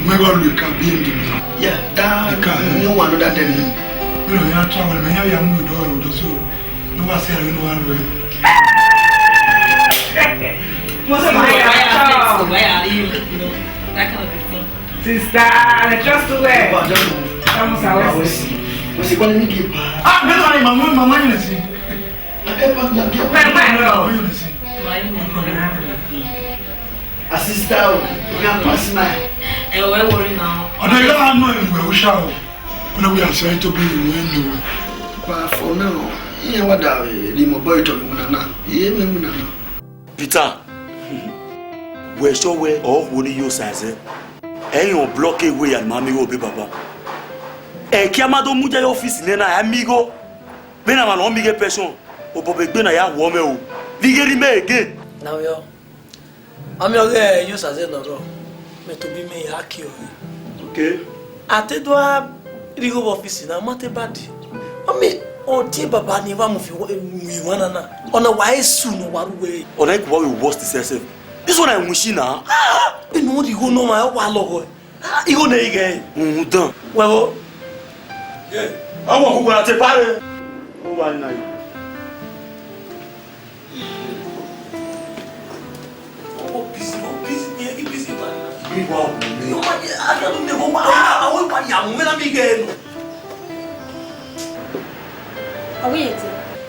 Mẹ gha lu eka B M W. Yeah, that new one, that dem. Mi rọ ya travel, mẹ ya ya mu do ro do so. No wa se aro no wa lu. Mo sọ ma ya travel. Why are you, you know, that kind of a thing. Sister, I trust you well. Vamos a ver. What's it calling me? Ah, no, no, mama, mama, you see. Pẹpẹ lọ. Mama, you see. Asista o, oya pass my. Ẹ wẹ worry now. Ọdọ yìí lọ́wọ́ àánú ẹ̀ ń wẹ̀ ó ṣá o. Wọ́n náà wí àṣẹ tó bí ìwé ń lò wẹ̀. But for now, ìyẹn wá dà rí mọ̀ bọ́ ìtọ̀ mi múna náà. Iye mi múna náà. Peter, wẹ sọ wẹ ọ wo ni yo size. Ẹ yàn block ewe ya ma mi wo be baba. Ẹ kí a ma do mu jẹ office nẹ na, ẹ mi go. Vbene a ma nọ mi ghe pension, obọ be gbe na ya wọ mẹ o. Vbe ighe rri mẹ again. Na vbe ọ. Ọmiọnrẹn Yusazẹ ne ọ rrọọ, mẹ tobọ imẹ ya kie ọre. Okay. A te do a rhie igho vbe ọfisi na, ma te badi. Ọmọ, ọ tie baba ni wa mu fi iwinna na na. Ọna wa esu ne ọ wa ru wẹ. Ọna eku wa worst self. This one I wish na. Ah, inu rhie igho ne ọmwa wa lọghọ. Ah, igho ne ighe. Uhun dan. Wẹ vbo? Ọmọ khuku na te pare. Ọ wa na yi.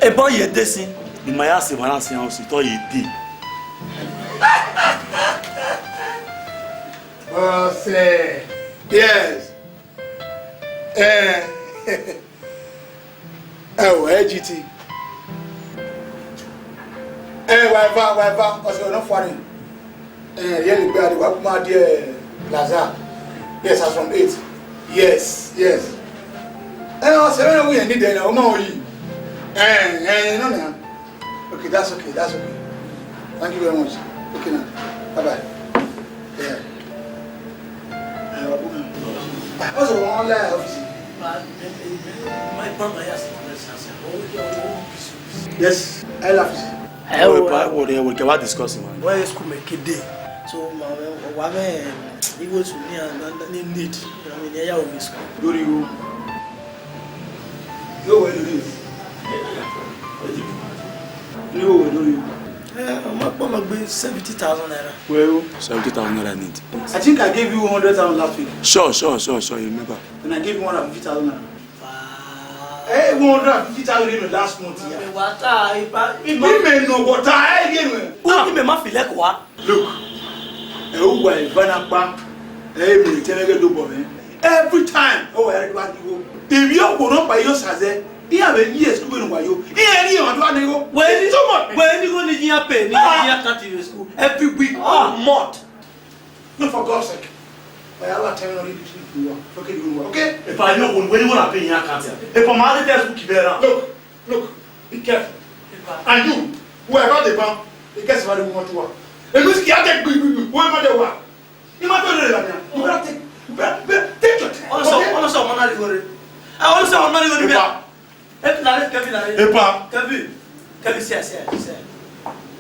Ebọ ye de sin. Ni ma ya se emwa na sian osi, te ọ ye de. Bọsẹ. Yes. Eh. Ẹ o, L G T. Eh, wa eva, wa eva, ọsẹ ọnọ fua ni. Eh, ye le gbe ade, wa kuma die Plaza. Yes, as from eight. Yes, yes. Eh, ọsẹ mẹ na wu yẹn ni dẹ na, o ma yi. Eh, eh, no na. Okay, that's okay, that's okay. Thank you very much. Okay now. Bye bye. Yeah. Eh, wa bu mi. Ah, what's the one online office? Yes, I love it. Ẹ wo, ẹ wo, ẹ wo, kẹ wa discuss, man. Wọ́n yẹ school mẹ kéde. So, ma, wa mẹ, iwe su ni a, ni need. I mean, ẹ ya wo mi school. Lórí wo? Yóò wẹ̀ lórí mi. Yóò wẹ̀ lórí mi. Eh, ọmọ pọ̀ ma gbé seventy thousand naira. Well, seventy thousand naira need. I think I gave you hundred thousand last week. Sure, sure, sure, sure, you remember. And I gave you one hundred fifty thousand naira. Hey, one hundred fifty thousand in the last month, yeah. Water, ipa, ipa. Ime no water, I give me. Who ime ma feel like what? Look, Ẹ, uwa eva na kpa, ẹ, emwi ne tẹmwẹ ghe dobọ mwẹ. Every time, ọ wa ya do gha rhie igho. Ivbi okhuo nọ kpa yo sazẹ, iran vbe rhie school vbene uwa yo. Iran rhie emwa do gha na igho. Wẹ ni, too much. Wẹ ni igho ni iran pay, ni iran account vbe school. Every week, or month. No, for God's sake. Wẹ ya la tẹmwẹ nọ rhie igho, okay? Epa, you won't, when you wanna pay your account, yeah. Epa, ma dey tell school keep around. Look, look, be careful. And you, whoever dey ban, e get somebody who want to work. E mean, siki a dey gbi, gbi, gbi, whoever dey work. You might not know that, yeah. You better take, you better, better take your time, okay? Ọlọsọ, ọmọ na righo re. Ah, ọlọsọ, ọmọ na righo re. Epa. Eh, lare, Kevin, lare. Epa. Kevin, Kevin, see, see, see.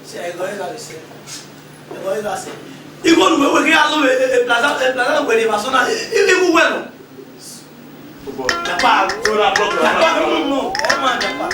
See, I go, I go, see. I go, I go, see. Igho ne uwẹ, wẹ ghi ya lo, eh, eh, plaza, eh, plaza wẹ rhie vbe asọn na, eh, eh, igho uwẹ nọ. Japa. Japa, no, no, no, eh, man, japa.